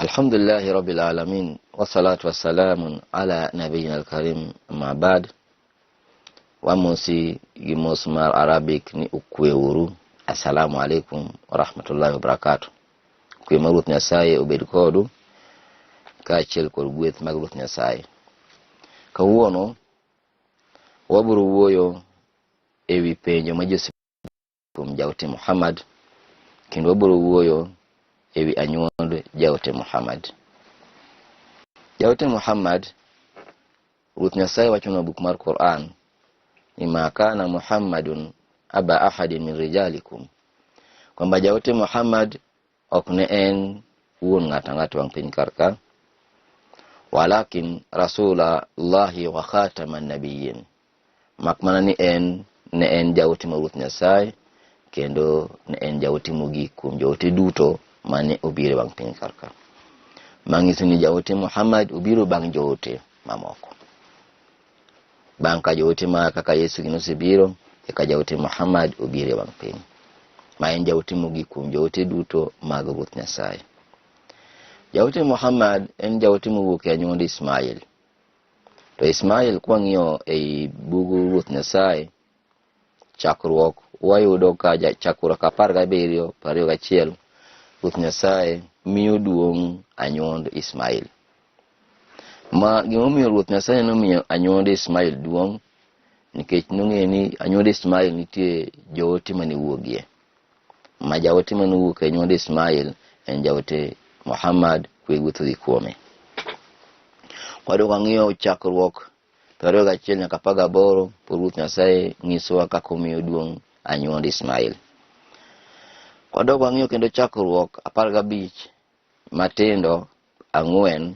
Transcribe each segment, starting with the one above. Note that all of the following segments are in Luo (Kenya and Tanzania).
Alhamdulillahi rabbil alamin wassalatu wassalamu ala nabiyina alkarim amma ba'd. Wamosi gi mos mar Arabic ni ukwe uru. Assalamu alaikum warahmatullahi wabarakatuh. Kwe mar Ruoth Nyasaye obed kodu kaachiel kod gweth mag Ruoth Nyasaye. Kawuono wabiro wuoyo ewi penjo ma ji kuom jaote Muhammad kendo wabiro wuoyo ewi anyuond jaote Muhammad. Jaote Muhammad, Ruoth Nyasaye wachonwa buk mar Quran ni ma kana Muhammadun aba ahadin min rijalikum, kwamba jaote Muhammad ok ne en wuon ng'ato ang'ata wang' piny kar ka, walakin rasulallahi wa khataman nabiyin, mak mana ni en ne en jaote mar Ruoth Nyasaye kendo ne en jaote mogik kuom joote duto mane obiro e wang' piny kar ka. Manyiso ni jaote Muhammad obiro bang' joote mamoko. Bang' ka joote ma kaka Yesu gi nosebiro, eka jaote Muhammad obiro e wang' piny. Ma en jaote mogik kuom joote duto mag Ruoth Nyasaye. Jaote Muhammad en jaote mowuok e anyuond Ismail. To Ismail kwang'iyo ei bug Ruoth Nyasaye, chakruok wayudo ka chakruok 17 21 Ruoth Nyasaye miyo duong' anyuond Ismail. Ma gimomiyo Ruoth Nyasaye nomiyo anyuond Ismail duong' nikech nong'eyo ni anyuond Ismail nitie joote mane wuogie. Ma jaote mane owuok e anyuond Ismail en jaote Muhammad kwe gweth odhi kuome. Kwadok wang'iyo chakruok 21 nyaka 18 pod Ruoth Nyasaye nyisowa kaka omiyo duong' anyuond Ismail. Kwadok wang'iyo kendo chakruok 15 matindo 4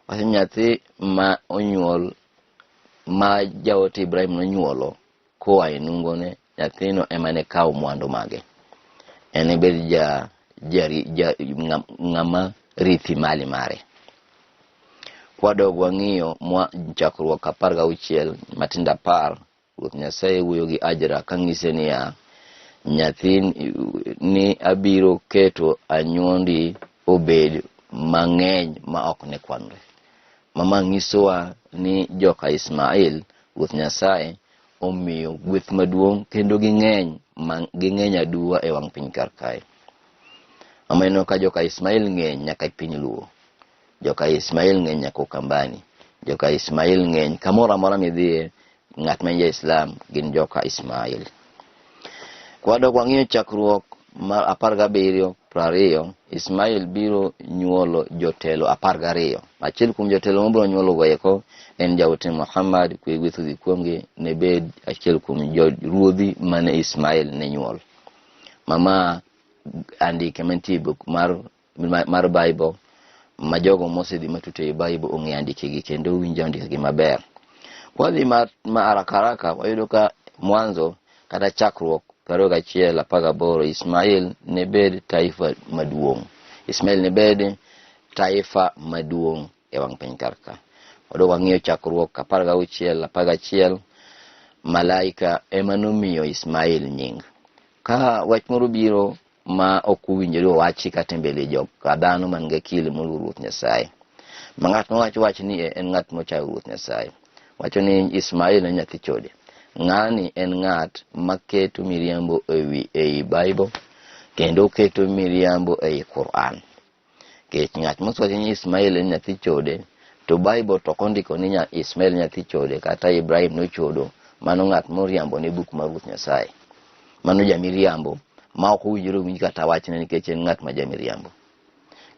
wacho nyathi ma onyuol ma jaote Ibrahim nonyuolo koa e nungone, nyathino ema ne kaw mwandu mage. En ebed ja, ja, ja ng'ama rithi mali mare. Kwadog wang'iyo mwa chakruok 16 matindo 10 Ruoth Nyasaye wuoyo gi Ajra kang'ise niya, nyathi ni abiro keto anyuondi obed mang'eny ma ok ne kwanre. Mama nyisowa ni joka Ismail Ruoth Nyasaye omiyo gweth maduong' kendo ging'eny ging'eny aduwa e wang' piny kar kae. Mama ineno ka joka Ismail ng'eny nyaka e piny Luo. Joka Ismail ng'eny nyaka Ukambani. Joka Ismail ng'eny kamoro amora midhiye, ng'at ma en ja-Islam gin joka Ismail. Kwadok wang'iyo chakruok mar 17 20, Ismail biro nyuolo jotelo 12. Achiel kuom jotelo mobiro nyuolo go eko en jaote Muhammad, kwe gweth odhi kuomgi, ne bed achiel kuom ruodhi mane Ismail ne nyuol. Mama andike mantie e buk mar Bible ma jogo mosedhi matut ei Bible ong'e andikegi kendo winjo andikegi maber. Kwadhi ma haraka haraka wayudo ka mwanzo kata chakruok 21 18 Ismail ne bed taifa maduong'. Ismail ne bed taifa maduong' e wang' piny kar ka. Wadok wang'iyo chakruok 16 11 malaika ema nomiyo Ismail nying. Ka wach moro biro ma ok owinjore owachi kata e mbele joka dhano man gi akili moluoro Ruoth Nyasaye. Ma ng'at mawacho wach ni en ng'at mochayo Ruoth Nyasaye. Wacho ni Ismail en nyathi chode. Ng'ani en ng'at maketo miriambo ewi ei Bible kendo oketo miriambo ei Quran. Nikech ng'at mosewacho ni Ismail en nyathi chode to Bible to ok ondiko ni Ismail nyathi chode kata Ibrahim nochodo, mano ng'at moriambo ne buk mar Ruoth Nyasaye. Mano jamiriambo ma ok owinjore owinj kata wachne nikech en ng'at ma jamiriambo.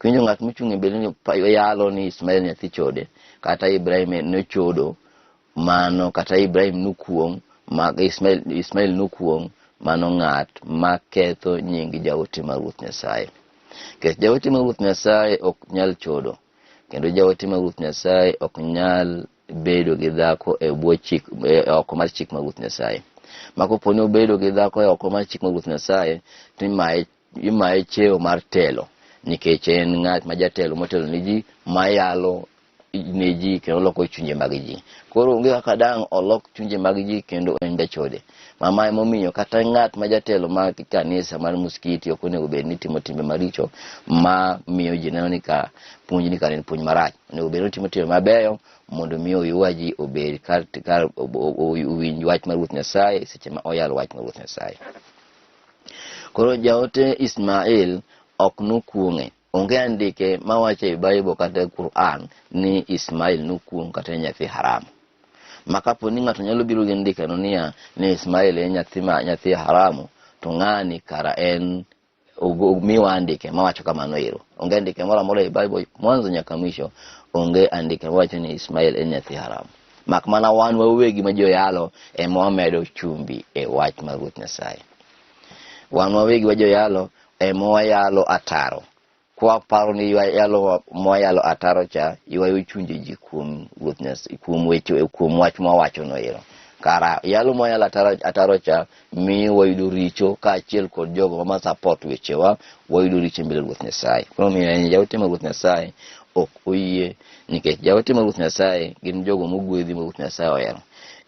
Kiwinjo ng'at mochung' e mbele ni yalo ni Ismail nyathi chode kata Ibrahim nochodo, mano kata Ibrahim nokuong' ma Ismail nokuong', mano ng'at ma ketho nying jaote mar Ruoth Nyasaye. Nikech jaote mar Ruoth Nyasaye ok nyal chodo, kendo jaote mar Ruoth Nyasaye ok nyal bedo gi dhako e bwo chik, e oko mar chik mar Ruoth Nyasaye. Ma kopo ni obedo gi dhako e oko mar chik mar Ruoth Nyasaye, to imaye cheo mar telo, nikech en ng'at ma jatelo motelo ni ji mayalo ne ji kendo oloko chunje mag ji. Koro onge kaka dang' olok chunje mag ji kendo en jachode. Mama emomiyo kata ng'at ma jatelo mar kanisa mar muskiti ok onego bed ni timo timbe maricho ma miyo ji neno ni ka puonj ni kare en puonj marach. Onego bed ni otimo timbe mabeyo mondo mi oywa ji obed kar, kar owinj wach mar Ruoth Nyasaye seche ma oyalo wach mar Ruoth Nyasaye. Koro jaote Ismail ok nokuong'e. Onge andike mawacho e Bible kata e Quran ni Ismail nokuong' kata en nyathi haram. Ma kapo ni ng'ato nyalo biro gi ndikeno niya ni Ismail en nyathi ma nyathi haramu to ng'ani kara en miwa andike mawacho kamano ero. Onge andike moro amora e Bible mwanzo nyaka mwisho onge andike mawacho ni Ismail en nyathi haramu. Mak mana wan wawegi ma joyalo ema wamedo chumbi e wach mar Ruoth Nyasaye. Wan wawegi wa joyalo ema wayalo ataro. Kwaparo ni yalo mwayalo ataro cha ywayo chunje ji kuom Ruoth Nyasaye, kuom weche, kuom wach mwawacho no ero. Kara yalo mwayalo ataro, ataro cha miyo wayudo richo kaachiel kod jogo ma support wechewa wayudo richo e mbele Ruoth Nyasaye. Koro omiyo en jaote mar Ruoth Nyasaye ok oyie nikech jaote mar Ruoth Nyasaye gin jogo mogwedhi ma Ruoth Nyasaye ohero.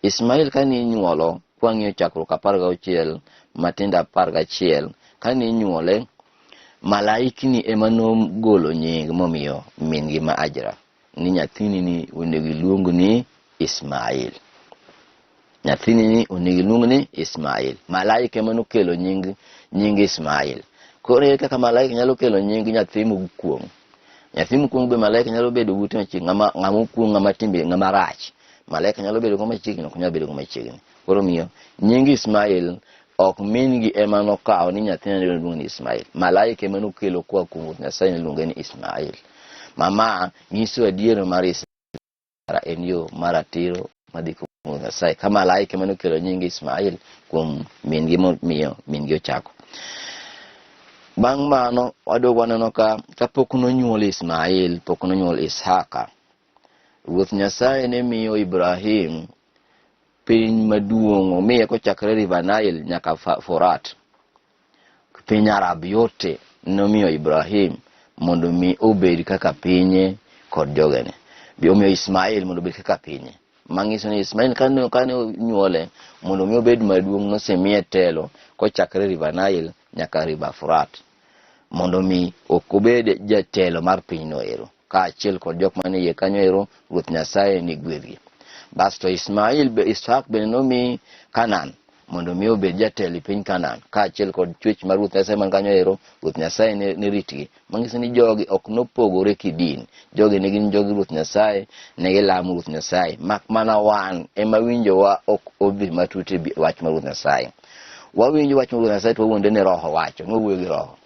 Ismail kane inyuolo kwang'iyo chakruok 16 matindo 11 kane inyuole malaikni ema nogolo nying momiyo min gi ma Ajra ni nyathini ni onego iluong ni Ismail. Nyathini ni onego iluong ni Ismail. Malaika ema nokelo nying nying Ismail. Koro ere kaka malaika nyalo kelo nying nyathi mokuong'? Nyathi mokuong' be malaika nyalo bedo bute machiegni, ng'ama ng'ama okuong', ng'ama timbe ng'ama rach. Malaika nyalo bedo go machiegni, ok nyal bedo go machiegni. Koro omiyo nying Ismail ok min-gi ema nokawo ni nyathina ne iluongo ni Ismail. Malaika ema nokelo koa kuom Ruoth Nyasaye ne iluonge ni Ismail. Mama nyiso adiera mar Ismail en yo mar ratiro madhi kuom Ruoth Nyasaye. Ka malaika ema nokelo nying Ismail kuom min-gi momiyo min-gi ochako. Bang' mano wadog waneno ka kapok nonyuol Ismail, pok nonyuol Ishaka, Ruoth Nyasaye ne miyo Ibrahim piny maduong' omiye kochakore River Nile nyaka Forat. Piny Arab yote nomiyo Ibrahim mondo mi obed kaka pinye kod jogene. Bi omiyo Ismail mondo obed kaka pinye. Manyiso ni Ismail kane kane onyuole mondo mi obed maduong' nosemiye telo kochakore River Nile nyaka River Furat mondo mi ok obed jatelo mar pinyno ero. Kaachiel kod jok mane iye kanyo ero, Ruoth Nyasaye ni gwedhgi. Basto Ismail be Ishak bende nomi Kanaan mondo mi obed jatelo e piny Kanaan, kaachiel kod chwech mar Ruoth Nyasaye man kanyo ero, Ruoth Nyasaye ne, ne ritgi. Manyiso ni jogi ok nopogore kidin. Jogi ne gin jogi Ruoth Nyasaye, ne gilamo Ruoth Nyasaye. Mak mana wan ema winjowa ok odhi matut e wach mar Ruoth Nyasaye. Wawinjo wach mar Ruoth Nyasaye to wawuonde ni Roho wacho, ni wawuoyo gi Roho.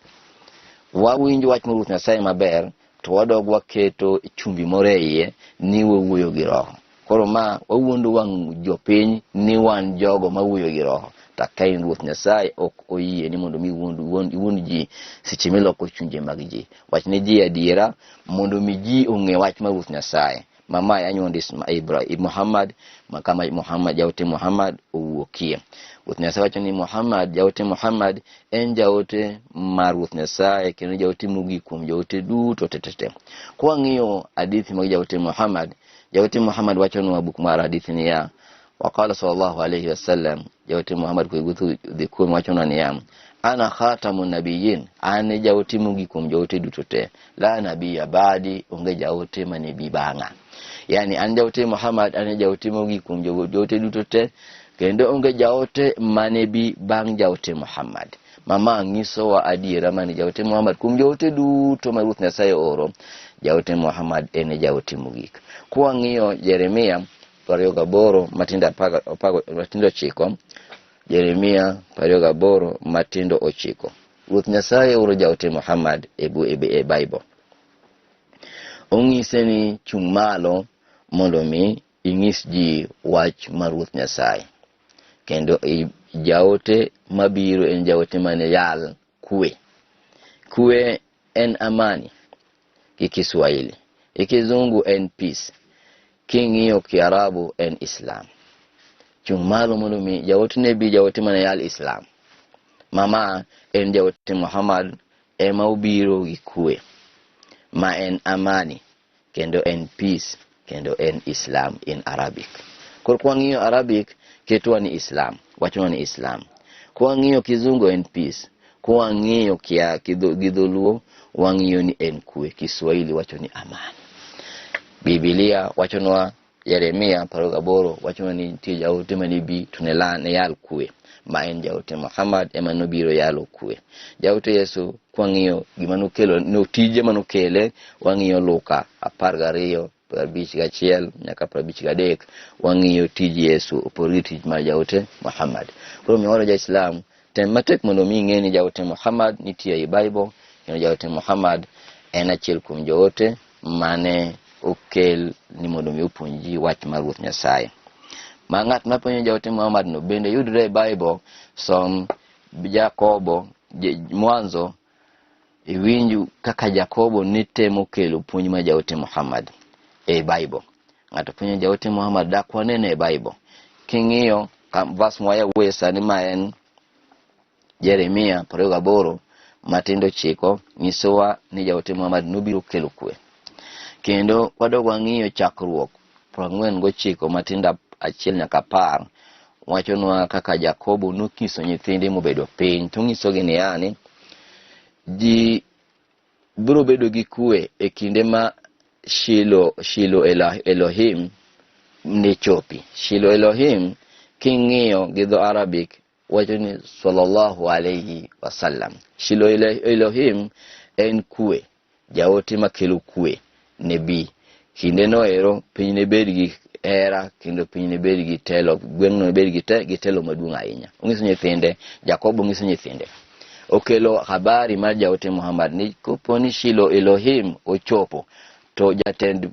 Wawinjo wach mar Ruoth Nyasaye maber to wadog waketo chumbi moro e iye ni wawuoyo gi roho. Koro ma wawuondo wang' jopiny ni wan jogo mawuoyo gi roho. To ka in Ruoth Nyasaye ok oyie ni mondo mi iwuond, iwuond, iwuond ji seche miloko chunje mag ji. Wach ne ji adiera mondo mi ji ong'e wach mar Ruoth Nyasaye. Ma mae anyuond Ibrahim Muhammad, ma kama Muhammad jaote Muhammad owuokie. Ruoth Nyasaye wacho ni Muhammad jaote Muhammad en jaote mar Ruoth Nyasaye kendo jaote mogik kuom jaote duto tetete. Kwang'iyo hadithi mag jaote Muhammad, jaote Muhammad wachonwa buk mar hadithi niya, waqala sallallahu alayhi wasallam, jaote Muhammad kwe gweth odhi kuome wachonwa niya, ana khatamu nabiyin, an e jaote mogik kuom jaote duto te, la nabiya ba'di, onge jaote mane bi bang'a. Yani an jaote Muhammad, an e jaote mogik kuom jaote duto te, kendo onge jaote mane bi bang' jaote Muhammad. Mama nyisowa adiera mane jaote Muhammad kuom jaote duto ma Ruoth Nyasaye ooro, jaote Muhammad en e jaote mogik. Kwang'iyo Jeremia 28 matindo matindo 9, Jeremia 28 matindo 9. Ruoth Nyasaye oro jaote Muhammad e, e, e Bible. Ong'ise ni chung' malo mondo mi ing'is ji wach mar Ruoth Nyasaye. Kendo jaote mabiro en jaote mane yal kwe. Kwe en amani gi Kiswahili. E Kizungu en peace. King'iyo Kiarabu en Islam. Chung' malo mondo mi jaote ne bi jaote mane yal Islam. Mama en jaote Muhammad ema obiro gi kwe ma en amani kendo en peace. kendo en Islam in Arabic. Koro kwang'iyo Arabic, ketwa ni Islam, wachonwa ni Islam. Kwang'iyo Kizungu en peace, kwang'iyo kia gi Dholuo wang'iyo ni en kwe, Kiswahili wacho ni amani. Biblia wachonwa Yeremia 28 wachonwa ni nitie jaote mane bi to ne yal kwe, ma en jaote Muhammad ema nobiro yalo kwe. Jaote Yesu kwang'iyo gima nokelo, no tije manokele, wang'iyo Luka 12 51 nyaka 53, wang'iyo tij Yesu opogore gi tij mar jaote Muhammad. Koro miwaro ja Islam, tem matek mondo mi ing'e ni jaote Muhammad nitie ei Bible, kendo jaote Muhammad en achiel kuom joote mane okel ni mondo mi opuonj ji wach mar Ruoth Nyasaye. Ma ng'at ma puonjo jaote Muhammad no bende yudore e Bible, som Jakobo, Mwanzo, iwinj kaka Jakobo ne temo kelo puonj mar jaote Muhammad e Bible. Ng'ato puonjo jaote Muhammad dak wanene e Bible. King'iyo verse mwaya wuoye sani ma en Jeremia 28 matindo 9 nyisowa ni jaote Muhammad nobiro kelo kwe. Kendo kwadok wang'iyo chakruok 49 matindo 1 nyaka 10 wachonwa kaka Jakobo nonyiso nyithinde mobedo piny to onyisogi niya ni ji biro bedo gi kwe e kinde ma Shilo Elohim ne chopi. Shilo Elohim king'iyo gi dho Arabic wacho ni sallallahu alayhi wasallam. Shilo Elohim en kwe, jaote makelo kwe ne bi. Kinde no ero piny ne bed gi hera kendo piny ne bed gi telo, gweng'no ne bed gi telo maduong' ahinya. Onyiso nyithinde, Jakobo nyiso nyithinde. Okelo habari mar jaote Muhammad ni kopo ni Shilo Elohim ochopo to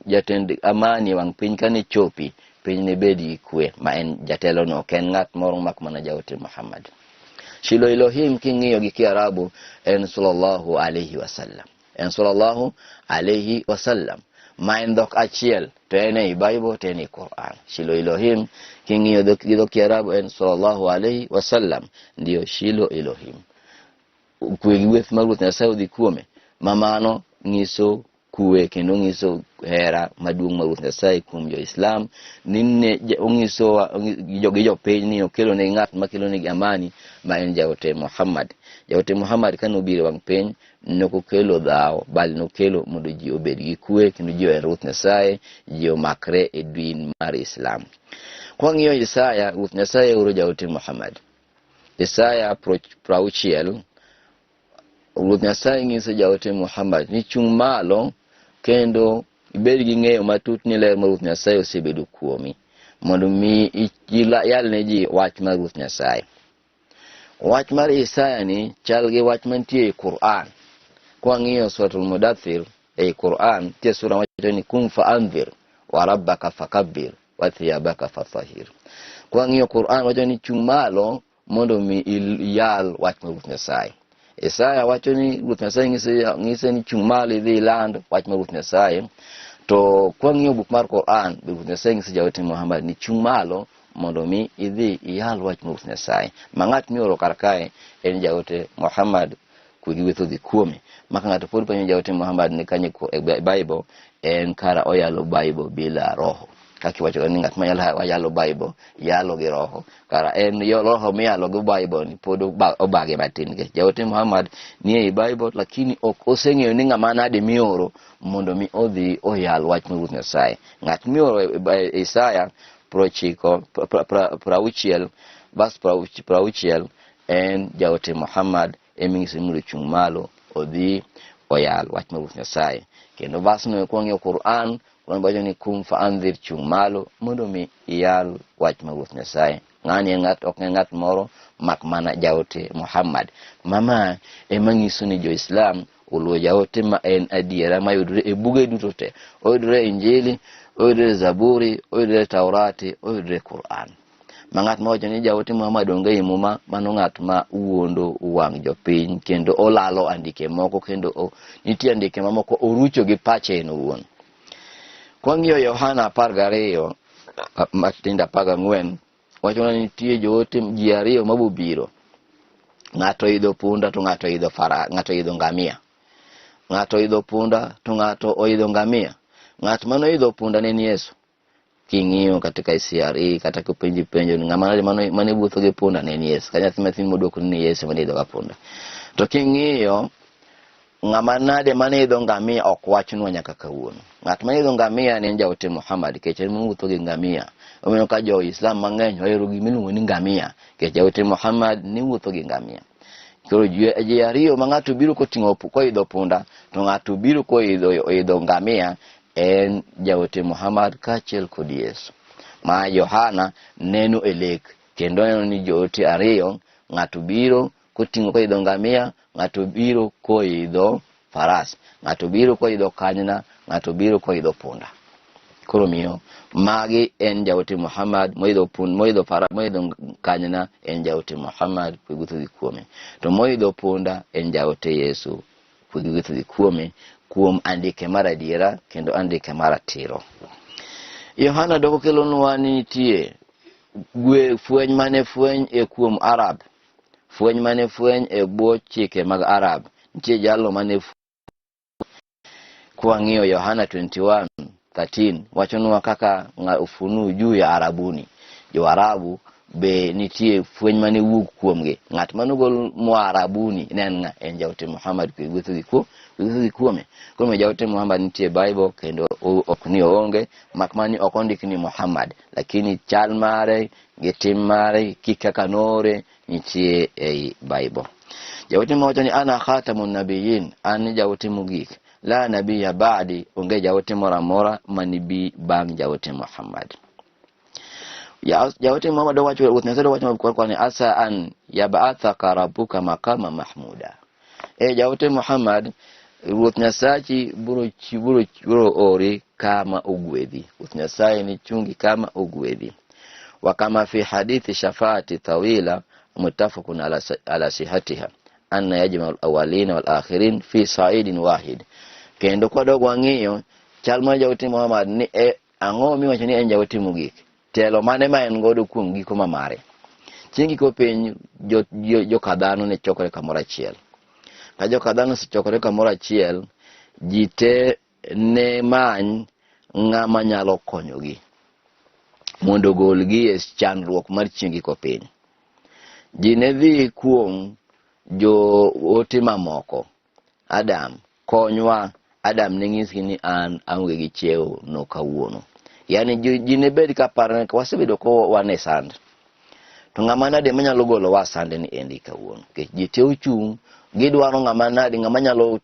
jatend amani wang' piny kane chopi, piny ne bed gi kwe, ma en jatelo no ok en ng'at moro mak mana jaote Muhammad. Shilo Elohim king'iyo gi Kiarabu en sallallahu alayhi wasallam. En sallallahu alayhi wasallam. Ma en dhok achiel to en ei Bible to en ei Quran. Shilo Elohim king'iyo gi dho Kiarabu en sallallahu alayhi wasallam. Ndiyo Shilo Elohim. Kwe gi gweth mar Ruoth Nyasaye odhi kuome. Ma mano nyiso kwe kendo nyiso hera maduong' mar Ruoth Nyasaye kuom jo-Islam. Ni ne onyisowa gi jopiny ni okelo ne ng'at makelo negi amani ma en jaote Muhammad. Jaote Muhammad kane obiro e wang' piny nok okelo dhawo, bal nokelo mondo ji obed gi kwe kendo ji oher Ruoth Nyasaye, ji omakre e din mar Islam. Kwang'iyo Isaya, Ruoth Nyasaye oro jaote Muhammad. Isaya 60, Ruoth Nyasaye nyiso jaote Muhammad ni chung' malo kendo ibed gi ng'eyo matut ni ler mar Ruoth Nyasaye osebedo kuomi, mondo mi iyal ne ji wach mar Ruoth Nyasaye. Wach mar Isaya ni chal gi wach mantie e Quran. Kwang'iyo Suratul Mudathir ei Quran, nitie sura mawacho ni kum fa anzir wa rabbaka fakabbir wa thiyabaka fatahhir. Kwang'iyo Quran wacho ni chung' malo mondo mi iyal wach mar Ruoth Nyasaye. Isaya wacho ni Ruoth Nyasaye ng'ise ni chung' malo idhi iland wach mar Ruoth Nyasaye. To kwang'iyo buk mar Quran, be Ruoth Nyasaye ng'iso jaote Muhammad ni chung' malo mondo mi idhi iyal wach mar Ruoth Nyasaye. Ma ng'at mioro kar kae en jaote Muhammad, kwe gi gweth odhi kuome. Ma ka ng'ato pod penjo jaote Muhammad ni kanye e Bible, en kara oyalo Bible bila roho. Kaka iwacho ni ng'at ma yalo Bible yalo gi roho, kara en roho miyalo gi Bible ni pod obage matin. Nikech jaote Muhammad ni ei Bible, lakini ok oseng'eyo ni ng'ama nade mioro mondo mi odhi oyal wach mar Ruoth Nyasaye. Ng'at mioro e Isaya 60 verse 60 en jaote Muhammad eming'iso ni mondo ochung' malo odhi oyal wach mar Ruoth Nyasaye. Kendo verse no kwang'iyo Quran, Quran wacho ni kum fa anzir, chung' malo mondo mi iyal wach mar Ruoth Nyasaye. Ng'ani en ng'at, ok en ng'at moro mak mana jaote Muhammad. Mama ema nyiso ni jo-Islam oluwo jaote ma en adiera mayudore e buge duto te. Oyudore e Injili, oyudore e Zaburi, oyudore e Taurati, oyudore e Quran. Ma ng'at ma wacho ni jaote Muhammad onge ei Muma, mano ng'at ma wuondo wang' jopiny kendo olalo andike moko kendo nitie andike mamoko orucho gi pache en owuon. Kwang'iyo Yohana 12 matindo 14 wacho ni nitie joote ji ariyo mabobiro. Ng'ato oidho punda to ng'ato oidho fara, ng'ato oidho ngamia. Ng'ato oidho punda to ng'ato oidho ngamia. Ng'at mane oidho punda ne en Yesu. King'iyo katika CRE kata kopenji penjo ni ng'ama nade mane wuotho gi punda ne en Yesu. Ka nyathi mathin modwoko ni Yesu mane idho ga punda. To king'iyo ng'ama nade mane idho ngamia ok wachnwa nyaka kawuono. Ng'at mane idho ngamia ne en jaote Muhammad nikech en mowuotho gi ngamia. Omiyo ka jo Islam mang'eny ohero gima iluongo ni ngamia nikech jaote Muhammad ne wuotho gi ngamia. Koro ji ariyo ma ng'ato biro koting'o koidho punda to ng'ato biro koidho oidho ngamia en jaote Muhammad kaachiel kod Yesu. Ma Yohana neno e lek kendo neno ni joote ariyo ng'ato biro koting'o koidho ngamia, ng'ato biro koidho faras, ng'ato biro koidho kanyna, ng'ato biro koidho punda. Koro miyo magi en jaote Muhammad moidho pund moidho faras moidho kanyna en jaote Muhammad kwe gweth odhi kuome. To moidho punda en jaote Yesu kwe gweth odhi kuome kuom andike mar adiera kendo andike mar ratiro. Yohana doko kelonwa ni nitie gwe fweny mane fweny e kuom Arab fweny mane fweny e bwo chike mag Arab nitie jalno mane kwang'iyo Yohana 21:13 wachonwa kaka ufunu juu ya Arabuni. Jo-Arabu be nitie fweny mane wuok kuomgi. Ng'at mane ogol moa Arabuni ne en ng'a? En jaote Muhammad kwe gweth odhi kuome. Koro jaote Muhammad nitie e Bible kendo ok ni oonge, mak mana ni ok ondik ni Muhammad, lakini chal mare gi tim mare gi kaka noore nitie ei Bible. Jaote mawacho ni ana khatamun nabiyyin, an jaote mogik. La nabiyya ba'di, onge jaote moro amora manibi bang' jaote Muhammad. Jaote Muhammad owacho, Ruoth Nyasaye owacho kwa ni asa an yab'athaka rabbuka maqama mahmuda. E jaote Muhammad, Ruoth Nyasachi biro ori kama ogwedhi. Ruoth Nyasaye ni chungi kama ogwedhi. Wa kama fi hadithi shafaati tawila muttafaqun ala sihatiha anna yajma al-awwalina wal akhirin fi sa'idin wahid. Kendo kwadog wang'iyo chal mar jaote Muhammad ni e ang'o miwacho ni en jaote mogik? Telo mane ma en godo kuom giko ma mare? Chieng' giko piny joka dhano ne chokore kamoro achiel. Ka joka dhano osechokore kamoro achiel, ji te ne many ng'ama nyalo konyogi mondo ogolgi e chandruok mar chieng' giko piny. Ji ne dhi kuom joote mamoko. Adam, konywa. Adam ne nyisgi ni an aonge gi chiewo no kawuono. Yani ji ne bed ka paro ni wasebedo ko wan e sand. To ng'ama nade manyalo golo wa sand ni endi kawuono? Nikech ji te ochung', gidwaro ng'ama nade, ng'ama nyalo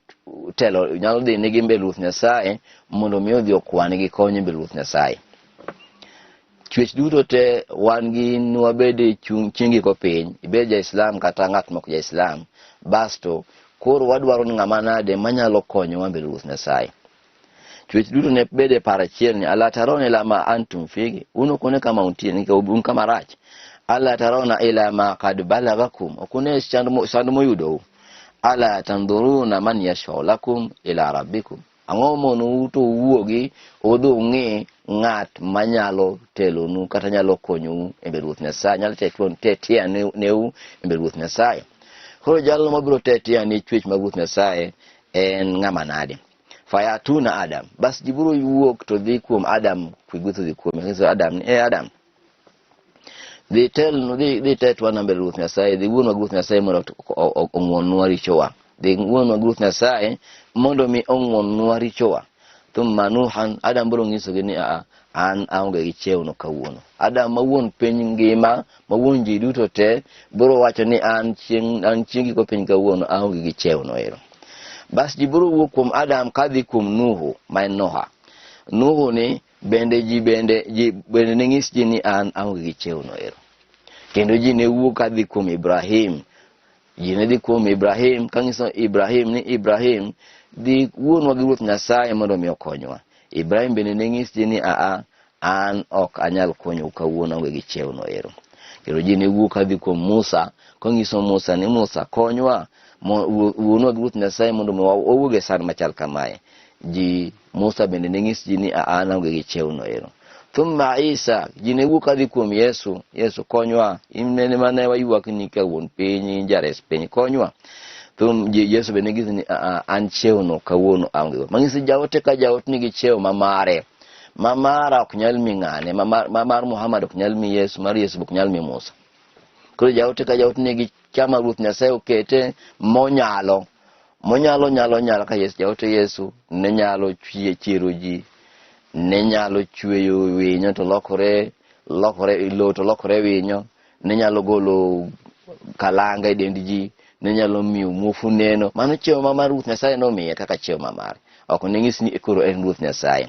telo, nyalo dhi nigi mbele Ruoth Nyasaye mondo mi odhi okwanigi kony mbele Ruoth Nyasaye. Chwech duto te wan gi nwabed e chieng' giko piny, ibed ja Islam kata ng'at mok ja Islam, basto koro wadwaro ni ng'ama nade manyalo konyowa mbele Ruoth Nyasaye. Chwech duto ne bede paro achiel ni ala tarona ila ma antum fihi, un ok une kama untie nikech un kama rach. Ala tarona ila ma kad balagakum, ok une sand moyudou. Ala tandhuruna man yashfau lakum ila rabbikum. Ang'o monou to uwuogi udhi ung'i ng'at manyalo telonu kata nyalo konyou e mbele Ruoth Nyasaye, nyalo tetia neu e mbele Ruoth Nyasaye. Koro jalno mabiro tetia ne chwech mag Ruoth Nyasaye en ng'ama nade? Fayatuna Adam. Bas ji biro wuok to dhi kuom Adam, kwigwetho dhi kuome. Nyiso Adam ni, e Adam, dhi telnu, dhi tetwa na mbele Ruoth Nyasaye, dhi wuonwa Ruoth Nyasaye mondo ong'wonnwa richowa. Dhi wuonwa Ruoth Nyasaye mondo mi ong'wonnwa richowa. Thumma Nuhan, Adam biro nyisogi ni a an aonge gi chewno kawuono. Adam ma wuon piny ngima, ma wuon ji duto te, biro wacho ni an chieng' giko piny kawuono aonge gi chewno ero. Bas ji biro wuok kuom Adam kadhi kuom Nuhu, ma en Noha. Nuhu ni bende ji bende ji bende ne nyis ji ni an aonge gi chewno ero. Kendo ji ne wuok kadhi kuom Ibrahim. Ji ne dhi kuom Ibrahim kanyiso Ibrahim ni Ibrahim dhi wuonwa gi Ruoth Nyasaye mondo mi okonywa. Ibrahim bende ne nyis ji ni aa an ok anyal konyou kawuono aonge gi chewno ero. Kendo ji ne wuok kadhi kuom Musa konyiso Musa ni Musa konywa wuonwa gi Ruoth Nyasaye mondo mi wawuog e sand machal kamae. Ji Musa bende ne nyis ji ni aa an aonge gi chewno ero. Thumma Isa, ji ne wuok kadhi kuom Yesu, Yesu konywa, in mane waywak ni ka wuon piny, in jares piny, konywa. Thum Yesu be nigisi ni an cheo no kawuono aonge go. Mang'isi jaote ka jaote nigi cheo ma mare. Ma mara ok nyal mi ng'ane, ma mar Muhammad ok nyal mi Yesu, mar Yesu ok nyal mi Musa. Koro jaote ka jaote nigi chama Ruoth Nyasaye okete monyalo. Monyalo nyalo nyalo ka Yesu jaote Yesu ne nyalo chiero ji, ne nyalo chweyo winyo to lokore lokore lowo to lokore winyo, ne nyalo golo kalanga e dend ji, ne nyalo miyo muofu neno. Mano chiewo ma mar Ruoth Nyasaye nomiye kaka chiewo ma mare. Ok ne nyis ni koro en Ruoth Nyasaye.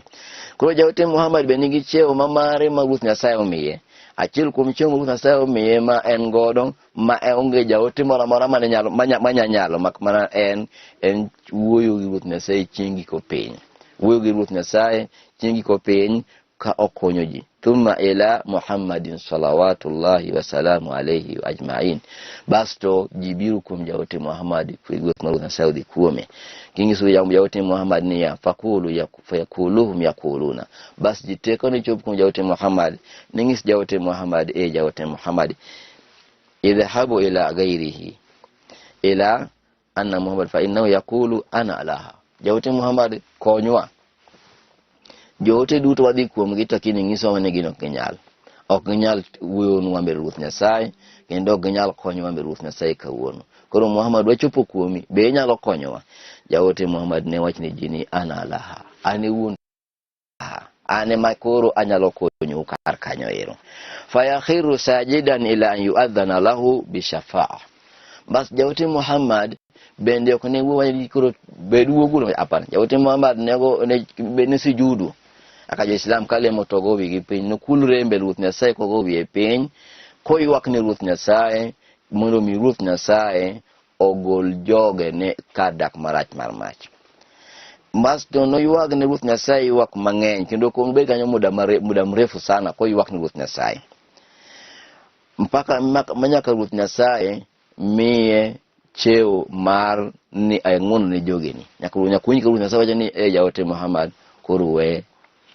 Koro jaote Muhammad be nigi chiewo ma mare ma Ruoth Nyasaye omiye. Achiel kuom chiewo ma Ruoth Nyasaye omiye ma en godo ma onge jaote moro amora mane nyalo manya nyalo mak mana en en wuoyo gi Ruoth Nyasaye chieng' giko piny. Wuoyo gi Ruoth Nyasaye chieng' giko piny ka okonyo ji. Thumma ila Muhammadin salawatullahi wasalamu alayhi ajmain. Basto ji biro kuom jaote Muhammad kwe gweth mar Ruoth Nyasaye odhi kuome. Kinyiso jaote Muhammad niya fakulu fayakuluhum yakuluna. Bas ji te kane chop kuom jaote Muhammad ning'is jaote Muhammad e jaote Muhammad idhahabu ila ghairihi ila anna Muhammad fa innahu yaqulu ana laha. Jaote Muhammad konywa. Joote duto wadhi kuomgi to lakini nyisowa ni gin ok ginyal. Ok ginyal wuoyonwa mbele Ruoth Nyasaye kendo ok ginyal konyowa mbele Ruoth Nyasaye kawuono. Koro Muhammad wachopo kuomi, be inyalo konyowa? Jaote Muhammad ne wach ne ji ni ana laha. An e wuon an ema koro anyalo konyou kar kanyo ero. Fayakhiru sajidan ila an yuadhana lahu bishafaa. Bas jaote Muhammad bende ok ne wuo ni koro bed wuoguru hapana. Jaote Muhammad nego ne, ne sujudu. Aka jo-Islam kalemo to go wigi piny nokulre mbele Ruoth Nyasaye kogo wiye piny koywak ne Ruoth Nyasaye mondo mi Ruoth Nyasaye ogol joge ne kar dak marach mar mach. Basto noywag ne Ruoth Nyasaye ywak mang'eny kendo ok obed kanyo muda, mare, muda mrefu sana koywak ne Ruoth Nyasaye mpaka manyaka Ruoth Nyasaye miye cheo mar ni ang'wono ne jogeni. Nyaka nyaka winj ka Ruoth Nyasaye wacho ni e jaote Muhammad koro we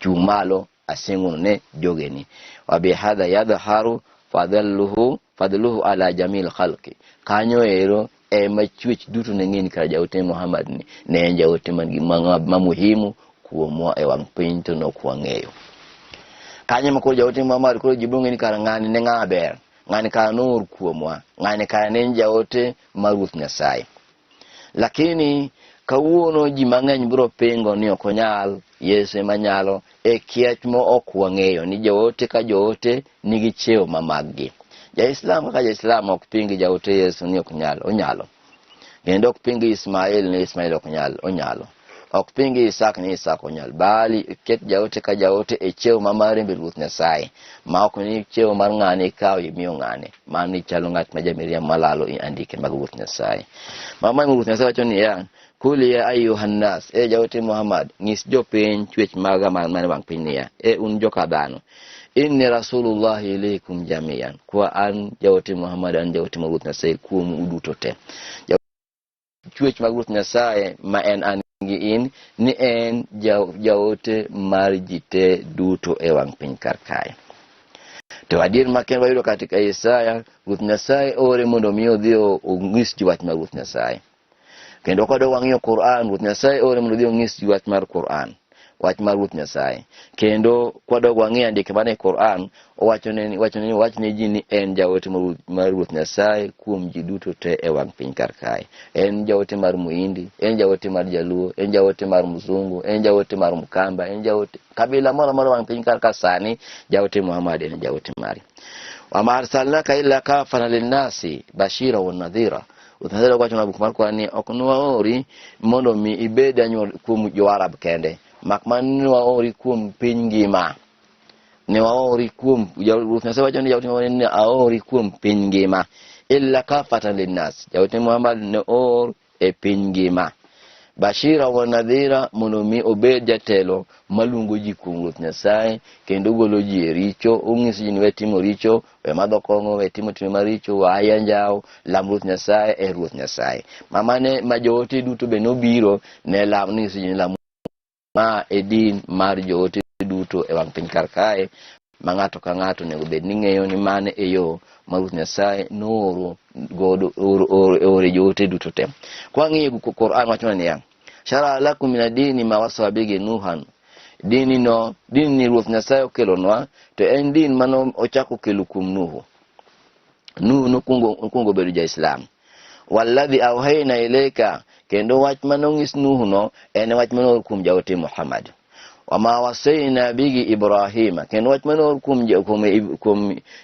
chung' malo aseng'wono ne jogeni. Wa bihadha yadhharu fadluhu fadluhu ala jamil khalqi. Kanyo ero ema chwech duto ne ng'e ni kara jaote Muhammad ni ne en jaote man gi ma muhimu kuomwa e wang' piny to nok wang'eyo. Kanyo ema koro jaote Muhammad koro ji biro ng'e ni kara ng'ani ne ng'ama ber, ng'ani kara noor kuomwa, ng'ani kara ne en jaote mar Ruoth Nyasaye. Lakini kawuono ji mang'eny biro pingo ni ok onyal, Yesu ema nyalo, e kiach mo ok wang'eyo ni jaote ka joote nigi cheo ma maggi. Ja-Islam kaka Ja-Islam ok pingi jaote Yesu ni ok nyal, onyalo. Kendo ok pingi Ismail ni Ismail ok nyal, onyalo. Ok pingi Isak ni Isak onyal. Bali ket jaote ka jaote e cheo ma mare mbele Ruoth Nyasaye. Ma ok ni cheo mar ng'ane ikawo imiyo ng'ane. Mano ichalo ng'at ma jamiriambo malalo i andike mag Ruoth Nyasaye. Mama Ruoth Nyasaye wacho niya, Kul ya ayuha nnas, e jaote Muhammad, nyis jopiny chwech maga man e wang' piny niya, e un joka dhano, inni rasulullahi ilaykum jamian, kwa an jaote Muhammad, an jaote mar Ruoth Nyasaye kuomu uduto te. Chwech mag Ruoth Nyasaye ma en an gi in, ni en jaote mar ji te duto e wang' piny kar kae. To adier makende wayudo katika Isaya, Ruoth Nyasaye ore mondo mi odhi onyis ji wach mar Ruoth Nyasaye. Kendo kwadok wang'iyo Quran, Ruoth Nyasaye ore mondo odhi onyis ji wach mar Quran, wach mar Ruoth Nyasaye. Kendo kwadok wang'iyo andike man e Quran, owacho ne wacho ne wach ne ji ni en jaote mar Ruoth Nyasaye kuom ji duto te e wang' piny kar kae. En jaote mar Muhindi, en jaote mar Jaluo, en jaote mar Mzungu, en jaote mar Mkamba, en jaote kabila moro amora wang' piny kar ka sani, jaote Muhammad en jaote mare. Wama arsalnaka illa kafatan linnasi bashira wa nadhira. Ruoth Nyasaye wacho na buk mar Quran ni ok nwaori mondo mi ibed anyuol kuom jo-Arab kende, mak mana ni nwaori kuom piny ngima. Ne waori kuom Ruoth Nyasaye wacho ni jaote Muhammad ne aori kuom piny ngima. Illa kafatan linnas. Jaote Muhammad ne oor e piny ngima. Bashira wa nadhira mondo mi obed jatelo maluongo ji kuom Ruoth Nyasaye kendo golo ji e richo, onyiso ji ni we timo richo, we madho kong'o, we timo timbe maricho, we aya njawo, lam Ruoth Nyasaye e Ruoth Nyasaye. Mamane ma joote duto be nobiro ne lam nyiso ji ni lam ma e din mar joote duto e wang' piny kar kae. Ma ng'ato ka ng'ato onego bed ni ng'eyo ni mane e yo ma Ruoth Nyasaye nooro godo oro joote duto te. Kwang'iyo Quran wacho niya, shara lakum min adini ma wasa bihi Nuhan. Dini no, dini ni Ruoth Nyasaye okelonwa, to en din mano ochako kelo kuom Nuhu. Nuhu nokwongo bedo ja-Islam. Walladhi awhayna ilayka, kendo wach manong'is Nuhu no en wach manoor kuom jaote Muhammad. Wama wasayna bihi Ibrahima, kendo wach manoor kuom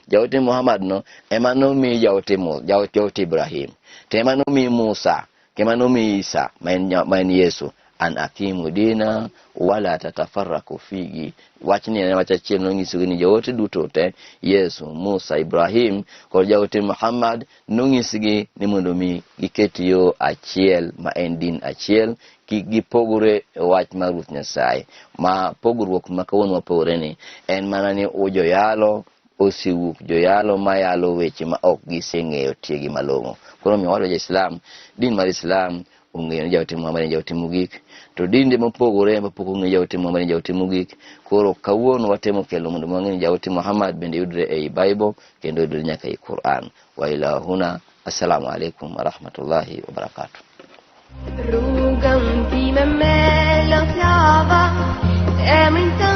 jaote Muhammad no ema nomi jaote Ibrahim, to ema nomi Musa, ema nomi Isa ma en Yesu, an akimu dina wala tatafarraku fihi. Wachni en wach achiel nonyisogi ni jaote duto te, Yesu, Musa, Ibrahim kod jaote Muhammad, nonyisgi ni mondo mi giket yo achiel ma en din achiel, kik gipogre e wach mar Ruoth Nyasaye. Ma pogruok ma kawuono wapogore ni en mana ni joyalo osewuok, joyalo mayalo weche ma ok giseng'eyo tiegi malong'o. Koro omiyo wadwa jo-Islam, din mar Islam ong'eyo ni jaote Muhammad en jaote mogik, to dinde mopogore mapok ong'eyo jaote Muhammad en jaote mogik. Koro kawuono watemo kelo mondo wang'e ni jaote Muhammad bende yudre ei Bible kendo yudre nyaka ei Quran. Wa ila huna, assalamu alaikum wa rahmatullahi wa barakatuh. Rrugën time me lot lava, emrin tënd.